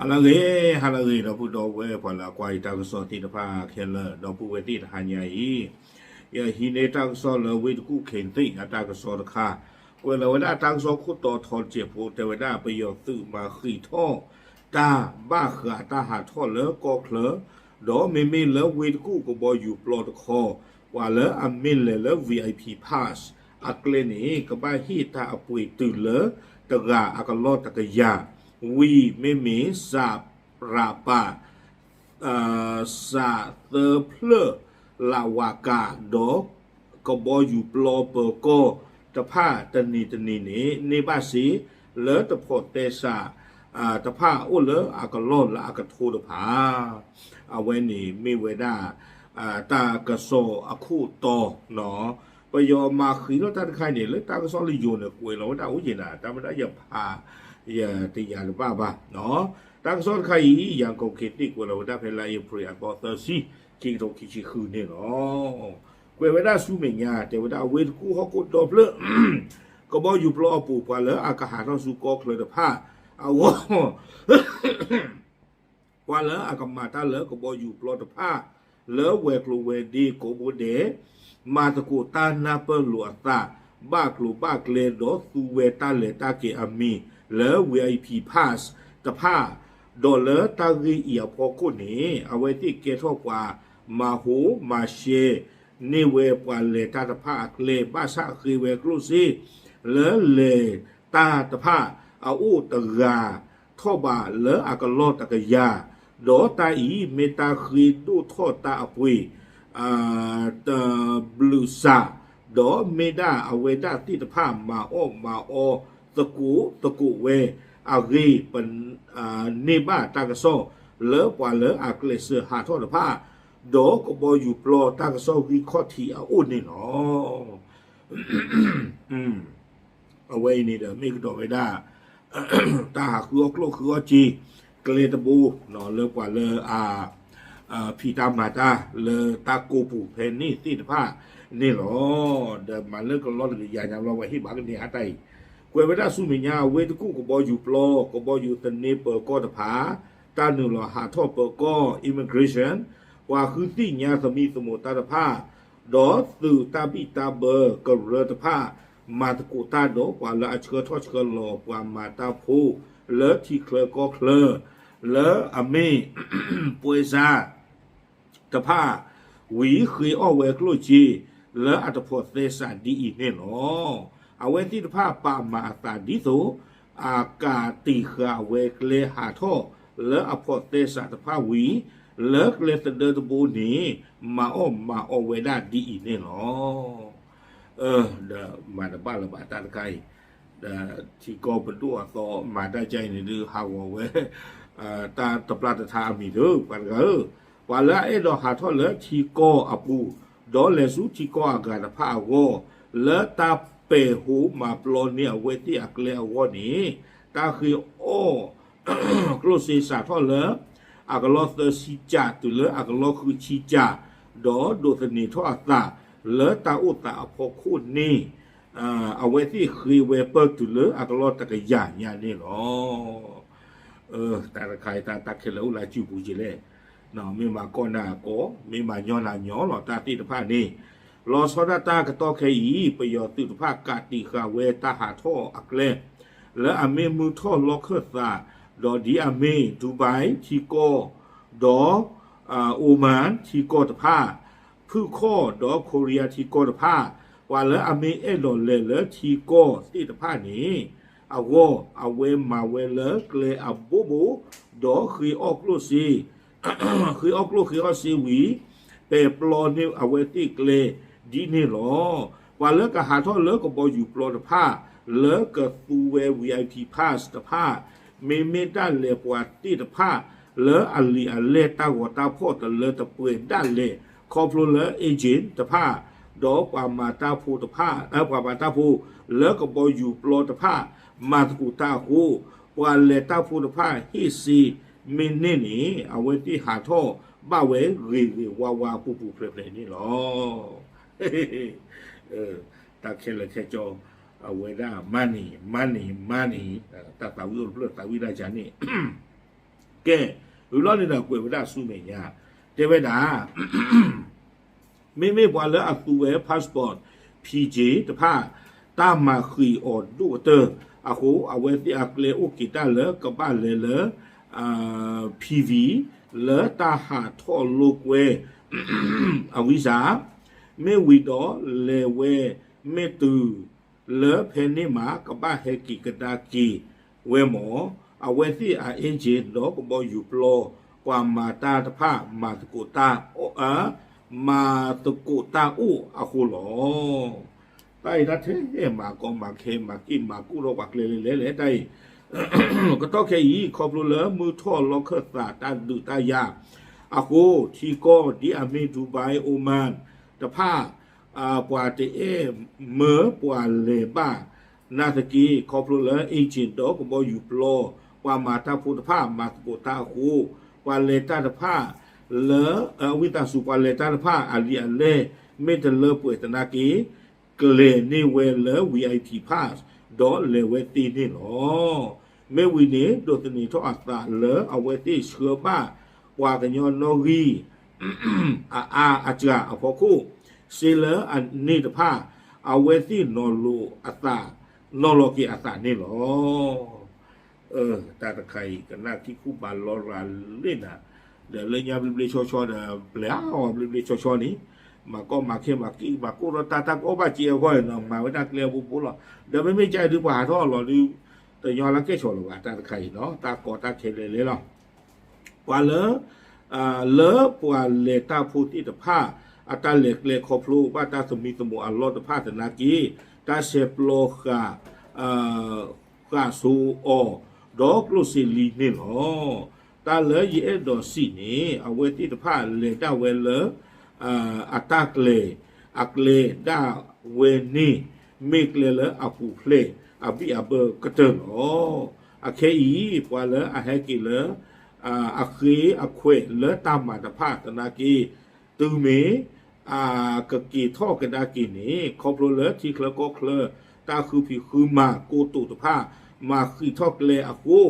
ဟါလၢအဂ့ၤ, ဟါလၢအဂ့ၤ ဒီပုၢ်ဒီဝဲၢ်ပှၤလၢအကွၢ်ယတၢ်ကစီၣ်သ့ၣ်တဖၣ်ခဲလၢာ် ဒီပုၢ်ဝဲၢ်သ့ၣ်တဟါညါအံၤ, ယဟံးန့ၢ်တၢ်ကစီၣ်လၢဝ့ၢ်တကူၣ်ခ့ၣ်သ့ၣ်အတၢ်ကစီၣ်တခါ, ကွဲးလီၤဝဲဒၣ်တၢ်ကစီၣ်ခိၣ်တီထီတစဲးဖိ တဲဝဲဒၣ်ပယီၤသုးမၤဃံးထီၣ် တၢ်ဘၣ်ဃးတၢ်ဟးထီၣ်လၢကီၢ်ချၢ, ဒီးမ့မ့ၢ်လၢဝ့ၢ်တကူၣ်ကဘီယူၤပျီတခီ, ပှၤလၢအမ့ၢ်လဲၤလၢ VIP Pass အကျဲန့ၣ် ကဘၣ်ဟ့ၣ်တၢ်အပှ့ၤတုၤလၢတဂၤအကလီၢ်တကယၤ, ဝံၤမ့မ့ၢ်စးရးပာ် စးသၢဖျၢၣ်လးဝးကး ဒီးကဘီယူၤပျီပၢၤကီၢ်တဖၣ်တနံၤတနံၤန့ၣ် န့ၢ်ဘၣ်စ့လၢတဖိးသဲစးတဖၣ်အိၣ်လၢအကလီၢ်လၢအကထိတဖၣ်, အဝဲန့ၣ်မ့ၢ်ဝဲဒၣ် တၢ်ကစီၣ်အခိၣ်တီ, ပယီၤမၤဃံးထီၣ်တၢ်တခါအံၤန့ၣ် လၢတၢ်ကစီၣ်လၢယိၤန့ၣ် ကွဲးလီၤဝဲဒၣ်အိၣ်က့ၤနၤ တၢ်မ့ၢ်ဒၣ်ယဖး ယတယာ်တဘၣ်ဘၣ်, တၢ်ကစီၣ်တခါအံၤ ယၤကိာ်ခ့သ့ၣ်ကွဲးလီၤဝဲဒၣ်ဖဲလါအ့ဖြ့ၣ်အသီသၢဆံ ခံကထိခံဆံဃုန့ၣ်လီၤ. ကွဲးဝဲဒၣ်ဆူမဲာ်ညါ တဲဝဲဒၣ်ဝ့ၢ်တကူၣ်ဟီၣ်ခိၣ်ဒီဖျၢၣ် ကဘီယူၤပျီအပူၤ ပှၤလၢအကဟးထီၣ်ဆူကီၢ်ချၢတဖၣ်အဂီၢ် ပှၤလၢအကမၤတၢ်လၢကဘီယူၤပျီတဖၣ် လၢဝဲၤကျိၤဝဲၤဒ့ကိးဘိဒဲး မၤသကိးတၢ်နၢ်ပၢၢ်လိာ်အသး ဘၣ်ကျိၤဘၣ်ကျဲ ဒီးသူဝဲတၢ်လဲၤတၢ်က့ၤအမံၤလၢ VIP Pass တဖၣ်, ဒီးလၢတၢ်ဂ့ၢ်အံၤအဖီခိၣ်န့ၣ် အဝဲသ့ၣ်ကဲထီၣ်ပှၤမၤဟိမၤရှဲ န့ၢ်ဝဲပှၤလဲၤတၢ်တဖၣ်အကျဲ ဘၣ်ဆၣ်ဃ့ဝဲကျိၣ်စ့ လၢလဲၤတၢ်တဖၣ်အအိၣ်တဂၤထီၣ်ဘးလၢအကလီၢ်တကယၤ, ဒီးတၢ်အံၤမ့ၢ်တၢ်ဃ့ဒိၣ်ထီၣ်တၢ်အပှ့ၤ တဘျုးစး, ဒီးမ့ၢ်ဒၣ်အဝဲဒၣ်သ့ၣ်တဖၣ်မၤအီၣ်မၤအီသကိးသကိးဝဲအဂ့ၢ် ပန့ၢ်ဘၣ်တၢ်ကစီၣ်လၢပှၤလၢအကျဲးစၢးဟးထီၣ်တဖၣ် ဒီးကဘီယူၤပျီတၢ်ကစီၣ်ဂံၢ်ခီၣ်ထံးအအိၣ်န့ၣ်လီၤ. အဝဲအံၤန့ၣ်ဒီး မ့ၢ်ကဒီးဝဲဒၣ် တၢ်ဟးဃုအီၣ်ကျိၣ်ဃုအီၣ်စ့ ကျဲတဘိ လၢပှၤလၢအ ဖံးတၢ်မၤတၢ်လၢတၢ်ကိးပူၤဖဲန့ၣ်သ့ၣ်တဖၣ်န့ၣ်လီၤ. ဒီးမၤလၢကလီၢ်တကယၤညါဘျီ ပှၤဟ့ၣ်ဘၣ်ကန့ၢ်အတၢ်အံၤ, ကွဲးဝဲဒၣ်ဆူမဲာ်ညါ ဝ့ၢ်တကူၣ်ကဘီယူၤပျီ ကဘီယူၤသန့ပၢၤကီၢ်တဖၣ် တၢ်နုာ်လီၤဟးထီၣ်ပၢၤကီၢ် immigration ပှၤဃုသ့ၣ်ညါသမံသမိးတၢ်တဖၣ် ဒီးသုးတၢ်ဘံၣ်တၢ်ဘၢကရၢတဖၣ် မၤသကိးတၢ်ဒီးပှၤလၢအဆှၢထီၣ်ဆှၢလီၤပှၤမၤတၢ်ဖိ လၢထံချၢကီၢ်ချၢ လၢအမ့ၢ် ပွဲစား တဖၣ် ဝံၤဃ့အီၣ်ဝဲကျိၣ်စ့ လၢအတဖိးသဲစးဒ်အံၤန့ၣ်လီၤ. အဝဲသ့ၣ်တဖၣ်ပာ်မၤအသးဒ်သိး အကးတံာ်ဃာ်ဝဲကျဲဟးထီၣ်လၢအဖိးသဲစးတဖၣ်ဝံၤ လၢကျဲသဒၢတဘိန့ၣ် မၤအီၣ်မၤအီဝဲဒၣ်ဒ်အံၤန့ၣ်လီၤ. ဒီးမၤတဘၣ်လၢၤဘၣ်တၢ်တခါအံၤ, ဒီးထံကီၢ်ပဒိၣ်အသီမၤတၢ်ကါအံၤန့ၣ်ဒုး ဟးဂီၤဝဲ တၢ်တပျၢ်တထါအမံၤဒီး ပှၤတဂၤဧၢ, ပှၤလၢအအဲၣ်ဒိးဟးထီၣ်လၢထံကီၢ်အပူၤ ဒီးလဲၤဆူထံကီၢ်အဂၤတဖၣ်အဂီၢ် လၢတၢ်ပဲာ်ဟိမၤပျီန့ၢ်အဝဲသ့ၣ်အကျဲအဂီၢ်န့ၣ် တၢ်ဃ့အီၣ် ကျိၣ်စ့စးထီၣ်လၢ အကလီၢ်သၢဆံကးတုၤလၢအကလီၢ်ဃုဆံကး, ဒီးဒိးသန့ၤထီၣ်အသးလၢတၢ်အိၣ်သးအဖီခိၣ်န့ၣ် အဝဲသ့ၣ်ဃ့ဝဲပၢၢ်တုၤလၢအကလီၢ်တကယၤညါန့ၣ်လီၤ. တၢ်တခါအံၤ တၢ်တၢ်ခဲလၢာ်အိၣ်လၢအစုပူၤက့ၤလဲၣ်, မ့ၢ်မၤကီၢ်နၤကီၢ်, မ့ၢ်မၤညီနၤညီလီၤ တၢ်သ့ၣ်တဖၣ်န့ၣ်, လီၤဆီဒၣ်တၢ်ကတီၢ်ခဲအံၤ ပယီၤသုးတဖၣ်ကးတံာ်ဃာ်ဝဲတၢ်ဟးထီၣ်အကျဲ လၢအမ့ၢ်မုၢ်ထီၣ်လီၢ်ခၢၣ်သး, ဒီးဒ်အမ့ၢ် Dubai ထံကီၢ်, ဒီး Oman ထံကီၢ်တဖၣ်, ဖုၣ်ခီၣ်ဒီး Korea ထံကီၢ်တဖၣ်, ပှၤလၢအမ့ၢ်အဲၣ်ဒိးလဲၤလၢထံကီၢ်သ့ၣ်တဖၣ်န့ၣ် အဂီၢ် အဝဲမၤဝဲလၢကျဲအဘိဘိ, ဒီးဃ့အီၣ်ကျိၣ်စ့ ဃ့အီၣ်ကျိၣ်ဃ့အီၣ်စ့ဝံၤ ပဲာ်ပျီန့ၢ်အဝဲသ့ၣ်ကျဲဒ်န့ၣ်လီၤ. ပှၤလၢကဟးထီၣ်လၢကဘီယူၤပျီတဖၣ် လၢကသူဝဲ VIP Pass တဖၣ် မ့မ့ၢ်ဒၣ်လဲာ်ပှၤသ့ၣ်တဖၣ် လၢအလံာ်အလဲၢ်တၢ်ဂီၤတၢ်ဖီၣ်တလၢတပှဲၤဒၣ်လဲာ် ခီဖျိလၢ agent တဖၣ် ဒီးပှၤမၤတၢ်ဖိတဖၣ်, ပှၤမၤတၢ်ဖိ လၢကဘီယူၤပျီတဖၣ် မၤသကိးတၢ်အဃိ, ပှၤလဲၤတၢ်ဖိတဖၣ်ဟ့ၣ်စ့မ့ၢ်န့ၢ်န့ၣ် အဝဲသ့ၣ်ဟးထီၣ်ဘၣ်ဝဲဂ့ၤဂ့ၤဝါဝါပူၤပူၤဖျဲးဖျဲးန့ၣ်လီၤ. တၢ်ခဲလၢာ်ခဲဆ့ အဝဲဒၣ် money, money, money, တၢ်သးဝံၣ်အိၣ်တဖျၢၣ်သးဝံၣ်ဒၣ်ကန့ၣ် ကဲ, ဝံၤလီၤန့ၣ်ဒီးကွဲးဝဲဒၣ်ဆူမဲာ်ညါ, တဲဝဲဒၣ် မ့မ့ၢ်ပှၤလၢအသူဝဲ passport ဖံက့တဖၣ် တၢ်မၤဃံးအီၤဒိၣ်ကတၢၢ်အဃိ အဝဲသ့ၣ်အကျဲအိၣ်က့ၤတၢ်လၢကဘၣ်လဲၤလၢ PV လၢတၢ်ဟးထီၣ်လိာ်ကွဲ အဝံစၢ်, မ့ၢ်ဝံၤဒီးလဲၤဝဲ မ့ၢ်တုၤလၢဖဲန့ၣ်မး ကဘၣ်ဟဲက့ၤကဒါက့ၤဝဲမၢ်. အဝဲသ့ၣ်အ agent ဒီးကဘီယူၤပျီ ပှၤမၤတၢ်တဖၣ် မၤသကိးတၢ် မၤသကိးတၢ်အိၣ်အဃိလီၤ. တၢ်အံၤတၢ်ထဲမၤကီမၤခဲ မၤက့ၢ်မၤကိၢ်ထီၣ်ပှၤကျဲလဲၣ်လဲၣ်လဲၣ် တၢ်အံၤ ကတီၢ်ခဲအံၤ ခီဖျိလၢမုၢ်ထီၣ်လီၢ်ခၢၣ်သးတၢ်ဒုးတၢ်ယၤအဃိ ထံကီၢ်ဒ်အမ့ၢ် Dubai, Oman တဖၣ် ပှၤတအဲၣ်မၢပှၤလဲၤဘၣ် နာ်သက့ ခီဖျိလၢ agent ဒီးကဘီယူၤပျီ ပှၤမၤတၢ်ဖိတဖၣ် မၤသကိးတၢ်အဃိ ပှၤလဲၤတၢ်တဖၣ်လၢ ဝံသးစူၤ ပှၤလဲၤတၢ်တဖၣ် အလံာ်အလဲၢ် မ့ၢ်တလၢပှဲၤသနာ်က့ ကျဲၤန့ၢ်ဝဲလၢ VIP pass ဒီးလဲၤဝဲသ့န့ၣ်လီၤ. မ့ၢ်ဝံၤန့ၣ် ဒိးသန့ၤထီၣ်အသးလၢအဝဲသ့ၣ်ဆှၢဘၣ် ပှၤကညီနီၣ်ဂံၢ် အအါအစှၤအဖီခိၣ် စ့လၢအန့ၢ်တဖၣ် အဝဲသ့ၣ်နီၤလိာ်အသး နီၤလီၤက့ၤအသးန့ၣ်လီၤ. တၢ်တခါအံၤ ကနၣ်ခံခူဘၣ်လီၤရၤလံနၤ, ဒီးလၢညါဘျ့ဘျ့ဆှီဆှီဒီး ပျဲအါအီၤဘျ့ဘျ့ဆှီဆှီန့ၣ် မၤကီမၤခဲ မၤက့ၢ်မၤကိၢ်ထီၣ်တၢ် တၢ်ကအိၣ်ဘၣ်စ့အဂီၢ်န့ၣ် မၤဝဲဒၣ်ကျဲအဘိဘိလီၤ. ဒီးမ့မ့ၢ်ကဒုးပှၤဟးထီၣ်အလီၢ်ဒုး တညီလၢကဲၣ်ဆိးလၢၤဘၣ် တၢ်တခါအံၤနီၤ တၢ်ကီတၢ်ခဲလဲၤလဲၤလီၤ. ပှၤလၢ လၢပှၤလဲၤတၢ်ဖိသ့ၣ်တဖၣ် အတၢ်လဲၤကျဲခီဖျိဘၣ်တၢ်သမံသမိးအလီၢ်တဖၣ်သနာ်က့ တၢ်ဆဲးပျီဃာ် ဃာ်စိအီၤ ဒီးကျိၣ်စ့လံန့ၣ်လီၤ. တၢ်လၢယအဲၣ်ဒိးစံးန့ၣ် အဝဲသ့ၣ်တဖၣ်လဲၤဒၣ်ဝဲလၢ အတၢ်ကျဲၤ အကျဲဒၣ်ဝဲန့ၣ် မ့ၢ်ကျဲလၢအပူၤဖျဲးအဘံၣ်အဘၢကတၢၢ်လီၤ. အခဲအံၤ ပှၤလၢအဟဲက့ၤလၢ အဃ့အခွဲးလၢတၢ်မၤတဖၣ်သနာ်က့ တုၤမ့ၢ် ကက့ၤထီၣ်ကဒါက့ၤန့ၣ် ခီဖျိလၢထံချၢကီၢ်ချၢ တၢ်ဃုဖံးဃုမၤကိတိာ်တဖၣ် မၤဃံးထီၣ်ကျဲအဃိ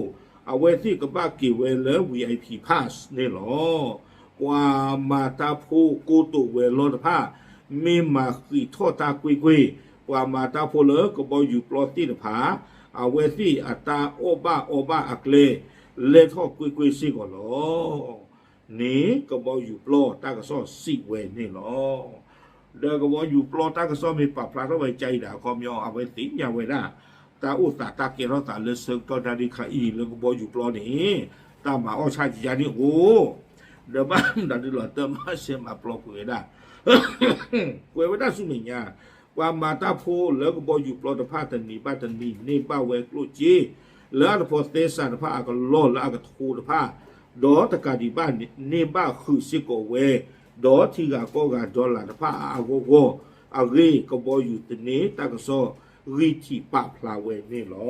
အဝဲသ့ၣ်ကဘၣ်က့ၤဝဲလၢ VIP pass န့ၣ်လီၤ. ပှၤမၤတၢ်ဖိကိတိာ်ဝဲၤလီၢ်တဖၣ် မ့ၢ်မၤဃံးထီၣ်တၢ်ကွ့ၢ်ကွ့ၢ် ပှၤမၤတၢ်ဖိလၢကဘီယူၤပျီသ့ၣ်တဖၣ် အဝဲသ့ၣ်အတၢ်အီၣ်ဘၣ်အီဘၣ်အကျဲ လဲၤထီၣ်ကွ့ၢ်ကွ့ၢ်စ့ၢ်ကီးလီၤ. န့ၣ် ကဘီယူၤပျီတၢ်ကစီၣ်စံးဝဲန့ၣ်လီၤ. ဒီးကဘီယူၤပျီတၢ်ကစီၣ်မ့ၢ်ပာ်ဖျါထီၣ်ဝဲကအံၤဒၣ်အခီပညီ အဝဲသ့ၣ်ညါဝဲဒၣ် တၢ်အိၣ်သးတၢ်ကဲထီၣ်သးလၢဆၢကတီၢ်တၢ်ဒုးခါအံၤလၢကဘီယူၤပျီန့ၣ် တၢ်မၤအီၣ်ဆၣ်ယါန့ၣ်အိၣ် ဒီးဘၣ်မနုၤဒုးလီၤ တၢ်မၤစဲမၤပျီကွံာ်ဝဲဒၣ် ကွဲးဝဲဒၣ်ဆူမဲာ်ညါ ပှၤမၤတၢ်ဖိလၢကဘီယူၤပျီတဖၣ်တနံၤဘၣ်တနံၤန့ၢ်ဘၣ်ဝဲကျိၣ်စ့ လၢအတဖိးသဲစးတဖၣ်အကလီၢ်လၢအကထိတဖၣ် ဒီးတကးဒံးဘၣ်န့ၣ် န့ၢ်ဘၣ်ဃုာ်စ့ၢ်ကီးဝဲ ဒီးထံဂၤကီၢ်ဂၤ dollar တဖၣ်အါအါဂီၢ်ဂီၢ်အဂ့ၢ် ကဘီယူၤသန့တၢ်ကစီၣ်ဂံၢ်ထံးပာ်ဖျါဝဲန့ၣ်လီ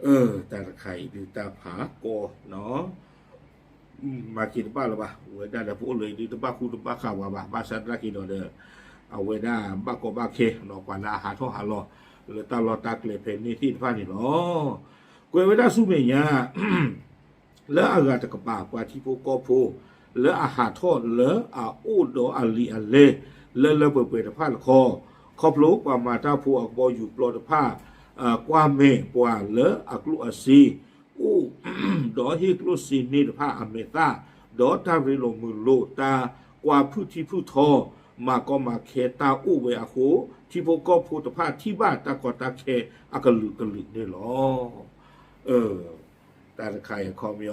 ၤ. တၢ်တခါအံၤဒုးတၢ်ဖးကီနီၤ မၤက့ၤတဘၣ်လၢၤဘၣ် ဝဲဒၣ်ဒီးပအိၣ်လၢအံၤဒုးတဘၣ်ဃူတဘၣ်ဃးဝဲဘၣ် ဘၣ်ဆၣ်သနာ်က့ဒီး အဝဲဒၣ်ဘၣ်ကီဘၣ်ခဲနီၤ ပှၤလၢအဟးထီၣ်ဟးလီၤ လၢတၢ်လီၢ်တၢ်ကျဲဖဲန့ၣ်သ့ၣ်တဖၣ်န့ၣ်လီၤ. ကွဲးဝဲဒၣ်ဆူမဲာ်ညါ လၢအဂၤတကပၤ ပှၤထံဖိကီၢ်ဖိ လၢအဟးထီၣ်လၢအအိၣ်ဒီးအလံာ်အလဲၢ် လၢလၢပှဲၤပှဲၤတဖၣ်တခီ ခီဖျိပှၤမၤတၢ်ဖိအကဘီယူၤပျီတဖၣ် ကွၢ်မဲာ်ပှၤလၢအကျိၣ်အစ့ အိၣ် ဒီးဟ့ၣ်ကျိၣ်စ့န့ၢ်တဖၣ်အမဲာ်သၣ် ဒီးတၢ်ရ့လိာ်မုာ်လိာ် တၢ်ကွၢ်ဖုၣ်ထံဖုၣ်ထီ မၤကီမၤခဲတၢ်အိၣ်ဝဲအဃိ ထံဖိကီၢ်ဖိတဖၣ်ထံၣ်ဘၣ်တၢ်ကီတၢ်ခဲအကလုာ်ကလုာ်န့ၣ်လီၤ. တၢ်တခါအံၤအခီပညီ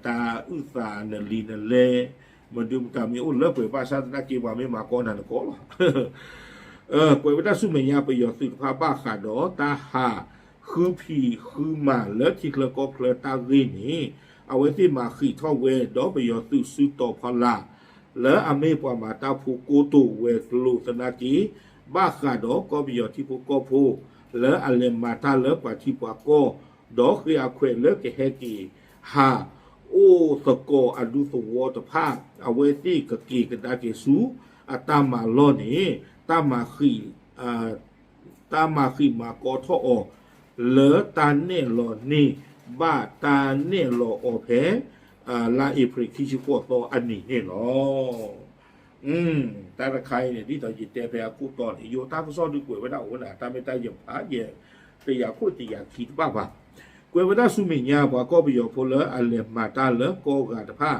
တၢ်အုၣ်သးနလံၤနလဲၢ် မဒုမတၤမ့ၢ်အိၣ်လၢပှဲၤဘၣ်ဆၣ်သနာ်က့ ပှၤမ့ၢ်မၤကီနၤနကီလီၤ. ကွဲးဝဲဒၣ်ဆူမဲာ်ညါ ပယီၤသုးတဖၣ်ဘၣ်ဃးဒီးတၢ်ဟး ဃုဖံးဃုမၤလၢထံချၢကီၢ်ချၢတၢ်ဂ့ၢ်န့ၣ် အဝဲသ့ၣ်မၤဃံးထီၣ်ဝဲ ဒီးပယီၤသုးစုတီၤဖီလာ် လၢအမ့ၢ်ပှၤမၤတၢ်ဖိကိတိာ်ဝဲၤကျိၤသနာ်က့ ဘၣ်ဃးဒီးကီၢ်ပယီၤထံဖိကီၢ်ဖိ လၢအလဲၤမၤတၢ်လၢပှၤထံပှၤကီၢ် ဒီးဃ့အခွဲးလၢကဟဲက့ၤ ဟးအိၣ်သကိးအဒူသဝီတဖၣ် အဝဲသ့ၣ်ကက့ၤကဒါက့ၤဆူ အတၢ်မၤလီၢ်န့ၣ် တၢ်မၤဃံး တၢ်မၤဃံးမၤကီထီၣ်အီၤ လၢတၢ်နဲၣ်လီၤန့ၢ် ဘၣ်တၢ်နဲၣ်လီၤအီၤဖဲ လါအ့ဖြ့ၣ်ခံဆံဃိးသီအနံၤန့ၣ်လီၤ. တၢ်တခါအံၤန့ၣ် ဒ်သိးယတဲဖဲအခိၣ်တီန့ၣ် ယိၤတၢ်ကစီၣ်ဒုးကွဲးဝဲဒၣ်အိၣ်ဝဲဒၣ် တၢ်မ့ၢ်တၢ်ယဖးယဲၢ် တယၤခိၣ်တယၤခံတဘၣ်ဘၣ်. ကွဲးဝဲဒၣ်ဆူမဲာ်ညါ ပှၤကီၢ်ပယီၤဖိလၢအလဲၤမၤတၢ်လၢကီၢ်ဂၤတဖၣ်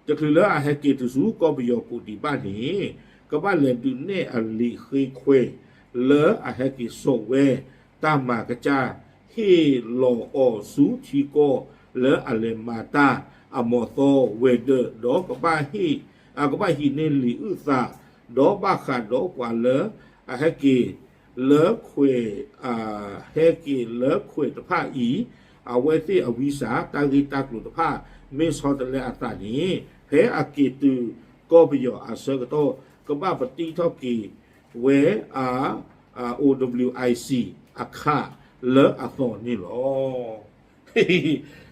တချုးလၢအဟဲက့ၤတုၤဆူကီၢ်ပယီၤကိးဒံးဘၣ်န့ၣ် ကဘၣ်လဲၤဒုးနဲၣ်အလံာ်ဃ့ခွဲး လၢအဟဲက့ၤစိာ်ဝဲ တၢ်မၤကစၢ် ဟ့ၣ်လီၤအီၤဆူထံကီၢ်လၢအလဲၤမၤတၢ်အမီၤသီဝဲၤဒၢး ဒီးကဘၣ်ဟ့ၣ် ကဘၣ်ဟံးန့ၢ်လံာ်အုၣ်သး ဒီးဘၣ်ဃးဒီးပှၤလၢ အဟဲက့ၤ လၢခွဲး ဟဲက့ၤလၢခွဲးတဖၣ်အံၤ အဝဲသ့ၣ်အဝံစၢ် တၢ်ဂ့ၢ်တၢ်ကျိၤတဖၣ် မ့ၢ်ဆီတလဲအသးန့ၣ် ဖဲအက့ၤတုၤကီၢ်ပယီၤအဆၢကတီၢ် ကဘၣ်ပတံထီၣ်က့ၤဝဲ အ OWIC အခးလၢအသီန့ၣ်လီၤ.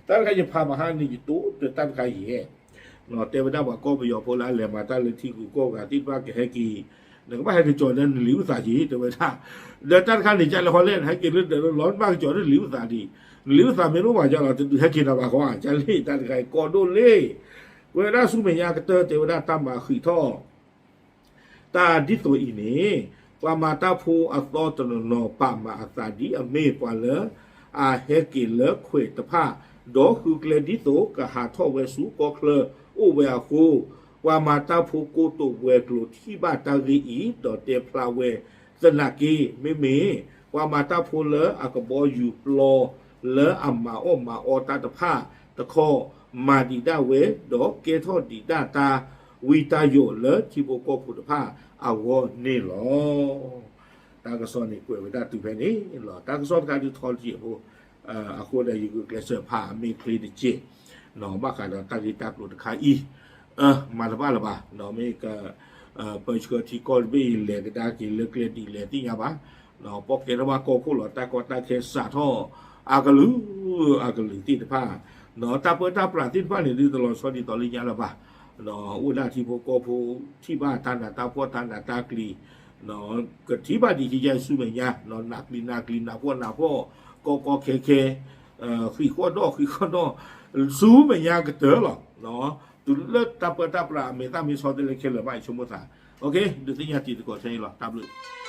တၢ်တခါယဖးမဟါန့ၣ် ယတိၢ်တၢ်တခါယဲၢ် တဲဝဲဒၣ်ပှၤကီၢ်ပယီၤဖိလၢအလဲၤမၤတၢ်လၢထံဂုၤကီၢ်ဂၤသ့ၣ်တဖၣ်ကဟဲက့ၤ နကဘၣ်ဟဲက့ၤကၠီၤလၢနလံာ်အုၣ်သးက့ၤ တဲဝဲဒၣ် ဒီးတၢ်တခါန့ၣ် ကလဲၤဟီလဲၣ် နဟဲက့ၤလၢဒၢးလၢလီၤ နဘၣ်ကၠီၤလၢလံာ်အုၣ်သးဒံး နလံာ်အုၣ်သးမ့ၢ်တအိၣ်ဘၣ်ကၠီၤလီၤ တဒုးဟဲက့ၤနၤဘၣ်ဃီ ကလဲၤတၢ်တခါအံၤကီဒိၣ်လံ ကွဲးဒၣ်ဆူမဲာ်ညါကတၢၢ်တဲဝဲဒၣ်တၢ်မၤဃံးထီၣ် တၢ်ဒ်သိးအံၤန့ၣ် ပှၤမၤတၢ်ဖိအသီတနီၤနီၤ ပာ်မၤအသးဒ်အမ့ၢ်ပှၤလၢ အဟဲက့ၤလၢခွဲးတဖၣ် ဒီးဃုကျဲဒ်သိးကဟးထီၣ်ဝဲဆူကီၢ်ချၢအိၣ်ဝဲအဃိ ပှၤမၤတၢ်ဖိကိတိာ်ဝဲၤကျိၤထံၣ်ဘၣ်တၢ်ဂ့ၢ်အံၤ ဒီးတဲဖျါဝဲ သနာ်က့ မ့မ့ၢ် ပှၤမၤတၢ်ဖိလၢအကဘီယူၤပျီ လၢအမၤအီၣ်မၤအီတၢ်တဖၣ်တခီ မၤဒံးဒၣ်ဝဲ ဒီးကဲထီၣ်ဒံးဒၣ်တၢ်ဝံတၢ်ယိးလၢထံဖိကီၢ်ဖိတဖၣ်အဂီၢ်န့ၣ်လီၤ. တၢ်ကစီၣ်န့ၣ်ကွဲးဝဲဒၣ်တုၤဖဲန့ၣ်လီၤ. တၢ်ကစီၣ်တခါဒုးထီတယဲၢ်ဖိ အဃိဒီးယဂုာ်ကျဲးစၢးဖးအမ့ၢ်ချ့တက့ၢ် ဘၣ်ဃးဒီးတၢ်ဂ့ၢ်တၢ်ကျိၤတခါအံၤ မၤတဘၣ်လၢၤဘၣ် မ့ၢ်က ပၢဆှၢထံကီၢ်တဘ့ၣ်အံၤလဲၤကဒါက့ၤလၢကျဲဒ်လဲၣ်သ့ၣ်ညါဘၣ် ပီၣ်ကဲထီၣ်ဘၣ်ကီၢ်ခိၣ်လီၤ တၢ်ကီတၢ်ခဲစးထီၣ် အကလုာ် အကလုာ်သ့ၣ်တဖၣ် တၢ်ပၢတၢ်ပြးသ့ၣ်တဖၣ်န့ၣ် ဒုးတလီၤဆီဒ်သိးလၢညါလၢၤဘၣ် အိၣ်ဒၣ်ထံဖိကီၢ်ဖိ ထံၣ်ဘၣ်တၢ်နးတၢ်ဖှီၣ်တၢ်နးတၢ်ကျံၤ ကထံၣ်ဘၣ်ဒံးကယဲၢ်ဆူမဲာ်ညါ နးကျံၤနးကျံၤ နးဖှီၣ်နးဖှီၣ် ကီကီခဲခဲ ဃံးဃီၣ်ဒီၣ်ဃံးဃီၣ်ဒီၣ် ဆူမဲာ်ညါကတၢၢ်လီၤ. တုၤလၢတၢ်ပၢတၢ်ပြးအမဲာ်သၣ်မ့ၢ်ဆီတလဲခဲလၢာ်ဘၣ် ယဆိကမိၣ်သး ဒုးသ့ၣ်ညါတံၤသကိးထဲအံၤလီၤ. တၢ်ဘျုး